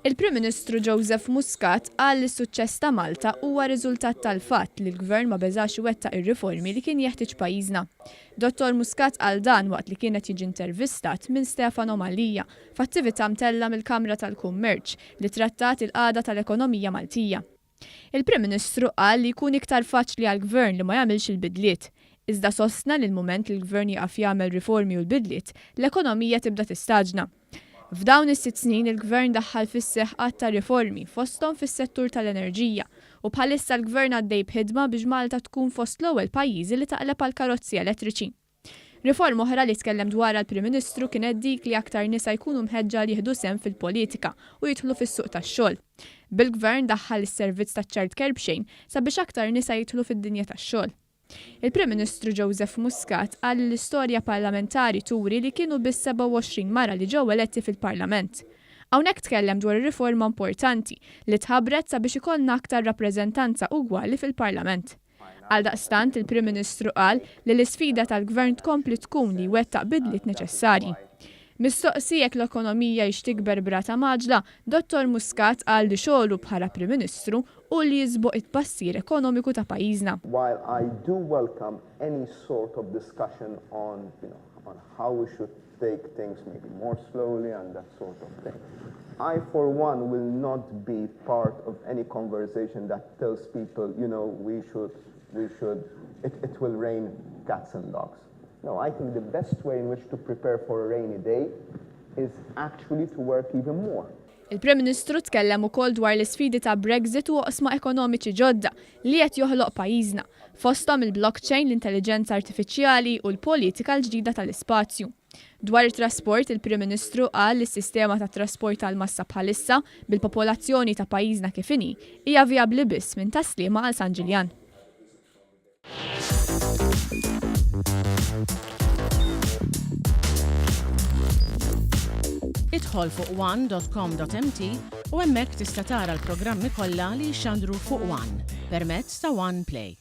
Il-Prim Ministru Joseph Muscat qal li s-suċċess ta' Malta huwa riżultat tal-fatt li l-Gvern ma beżax iwettaq ir-riformi li kien jeħtieġ pajjiżna. Dottor Muscat qal dan waqt li kien qed jiġi intervistat minn Stefano Mallia f'attività mtellgħa mill-Kamra tal-Kummerċ li trattat il-qagħda tal-ekonomija Maltija. Il-Prim Ministru qal li jkun iktar faċli għall-Gvern li ma jagħmilx il-bidliet. Iżda sostna li l-mument li l-Gvern jieqaf jagħmel riformi u l-bidliet, l-ekonomija tibda tistaġna. F'dawn is-sitt snin il-Gvern daħħal fis-seħħ għadd ta' riformi, fosthom fis-settur tal-enerġija, u bħalissa l-Gvern għaddej b'ħidma biex Malta tkun fost l-ewwel pajjiżi li taqleb għal karozzi elettriċi. Riforma oħra li tkellem dwarha l-Prim Ministru kienet dik li aktar nisa jkunu mħeġġa li jieħdu sehem fil-politika u jidħlu fis-suq tax-xogħol. Bil-Gvern daħħal is-servizz taċ-child care b'xejn sabiex aktar nisa jidħlu fid-dinja tax-xogħol. Il-Prim Ministru Joseph Muscat qal li l-istorja parlamentari turi li kienu biss 27 mara li ġew eletti fil-Parlament. Hawnhekk tkellem dwar ir-riforma importanti li tħabbret sabiex ikollna aktar rappreżentanza ugwali fil-Parlament. Għaldaqstant, il-Prim Ministru qal li l-isfida tal-Gvern tkompli tkun li jwettaq bidliet neċessarji. Mistoqsi jekk l-ekonomija hix tikber b'rata mgħaġġla, Dottor Muscat qal li xogħlu bħala Prim Ministru hu li jiżboq it-tbassir ekonomiku ta' pajjiżna. While I do welcome any sort of discussion on, you know, on how we should take things maybe more slowly and that sort of thing, I for one will not be part of any conversation that tells people, you know, we should, we should, it, it will rain cats and dogs. No, I think the best way in which to prepare for a rainy day is actually to work even more. Il-Prim Ministru tkellem ukoll dwar l-isfidi ta' Brexit u oqsma ekonomiċi ġodda li qed joħloq pajjiżna, fosthom il-blockchain, l-intelliġenza artifiċjali u l-politika l-ġdida tal-ispazju. Dwar it-trasport, il-Prim Ministru qal li s-sistema tat-trasport tal-massa bħalissa, bil-popolazzjoni ta' pajjiżna kif inhi, hija vijabbli biss minn Tas-Sliema għal San Ġiljan. Idħol fuq one.com.mt u hemmhekk tista' tara l-programmi kollha li jixxandru fuq One permezz ta' One Play.